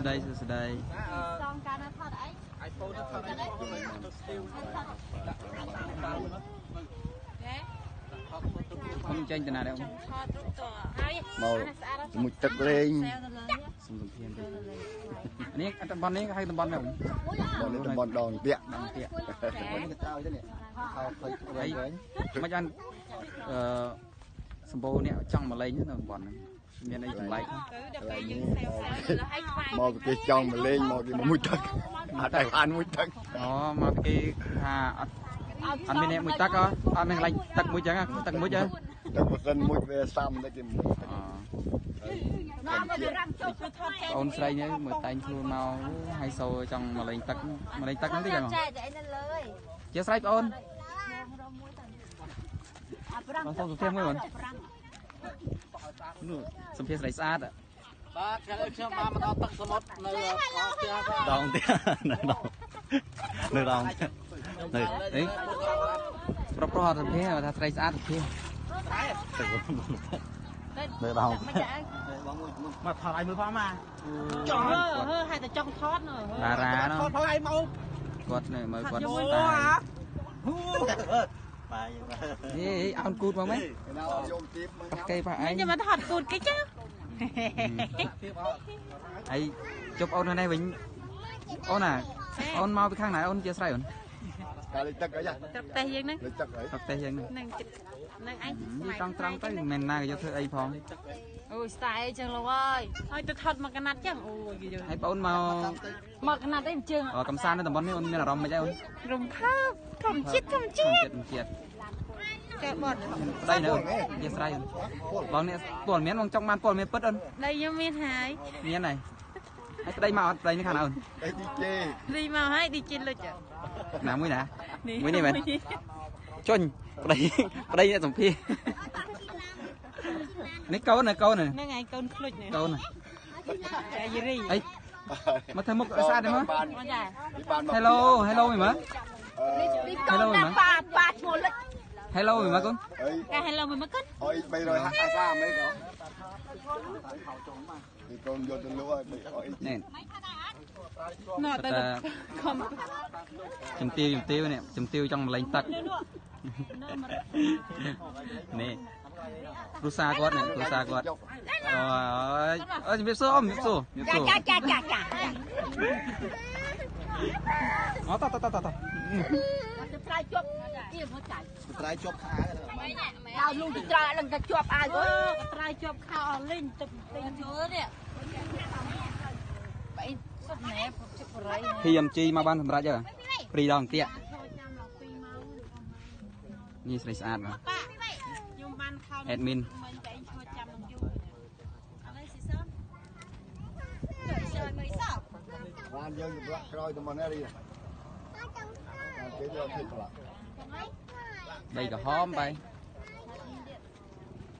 ស្ដីសួស្ដី សងកាលណាថតអី iPhone ទៅថតទៅស្ទីវ ខ្ញុំចេញទៅណាដែរ ថតរូបតហើយ មកមុជទឹកលេង សុំសម្ភារតិចនេះតំបន់នេះហៅតំបន់នេះ តំបន់នេះតំបន់ដងតាក់ ដងតាក់ នេះកតោទៅនេះខោខ្លីវែងវែង មិនបានអឺសម្បូរអ្នកចង់មកលេងនៅតំបន់ហ្នឹងមានអីចម្លែក ទៅដល់ពេលយើងសេវសេវទៅឲ្យខ្វាយ មកគេចង់មកលេងមកគេមកមុជទឹកអត់តែបានមុជទឹក អូមកគេថាអត់អត់មានអ្នកមួយទឹកអត់មានកន្លែងទឹកមួយចឹងទឹកមួយចឹង ទឹកម៉ាស៊ីនមុជវាសាំតែគេមុជទឹក អូនស្រីនេះមើលតែងខ្លួនមកហើយសូចង់មកលេងទឹកមកលេងទឹកហ្នឹងតិចហ្មង ចែកអីនៅលើ ជាស្រ័យបងអូនបងសូមសុភាមួយបងនោះសុភាស្រីស្អាត បាទថ្ងៃនេះខ្ញុំបានមកដល់ទឹកសមុទ្រនៅផ្ទះ ដងទៀតនៅដងនៅដងនៅ អីប្រុសប្រុសអត់សុភាថាស្រីស្អាតសុភា នៅដង មកថតឲ្យមើលផងមក ចង់ហឺហើយតែចង់ថត តារា ថតផងឲ្យមក គាត់នៅមើលគាត់ស្តាយ បាយ នេះអោនគូតមកមែន យកទៀបមក គេប៉ះឯង ខ្ញុំមកថតគូតគេចា ហើយជប់អូននៅនេះវិញអូនណាអូនមកពីខាងណាអូនជាស្រ័យអូន កាលលិចទឹកអីចា ទឹកផ្ទះយើងហ្នឹង លិចទឹកអី ទឹកផ្ទះយើង ហ្នឹងហ្នឹងឯង ត្រង់ត្រង់ទៅមិនណាក៏យកធ្វើអីផង អូយស្តាយអីចឹងលោកអើយ ហើយទៅថតមកកណាត់ចឹងអូយគេ ហើយបងអូនមក មកកណាត់អីជើង កំសាន្តនៅតំបន់នេះអូនមានអារម្មណ៍មិនអីអូន រំភើបធម្មជាតិធម្មជាតិ ធម្មជាតិ កែបត់ ប្តីនៅជាស្រ័យអូនបងនេះព័ត៌មានបងចង់បានព័ត៌មានពិតអូន ដីខ្ញុំមានហើយ មានហើយហើយប្តីមកអត់ប្តីនេះខាងណាអូន អី DJ លីមកហើយ DJ លុច ណាមួយណាមួយនេះមែនចុញប្តីប្តីអ្នកសម្ភារនេះកូនណាកូន ហ្នឹងឯងកូនក្លុចនេះ កូន ចាយរី អីមកធ្វើមុខស្អាតទេមើល ចា Hello Hello មីមើល កូនណាប៉ាប៉ាឈ្មោះលិច Hello មីមើលកូន កា Hello មីមើលកូន អុយ350មិនកូនពីកូនយកទៅលក់ឲ្យអុយ នេះ ណ៎ទៅខំ ជំទាវជំទាវនេះជំទាវចង់មកលេងទឹកនេះគ្រួសារគាត់នេះគ្រួសារគាត់អូយអើជំរាបសួរជំរាបសួរជំរាបសួរ ចាចាចាចា អូតតតតត ទៅត្រៃជាប់ទៀតមកចៃ ត្រៃជាប់ខោ ដល់លូទៅត្រៃឡើងតែជាប់អាវ អឺត្រៃជាប់ខោអស់លីងទឹកទិញ ចូលនេះបែសុទ្ធណែជិបរិយ PMG មកបានសម្រាប់ហើយព្រីដងតាក់នេះស្រីស្អាតបាទ ខ្ញុំបានខោ admin មិញតែឯងឈរចាំនឹងយូរឥឡូវស៊ីសន បានយើងចម្លាក់ក្រោយទៅមកនេះរីគេយកធ្វើចម្លាក់ ដីក្រហមបាយ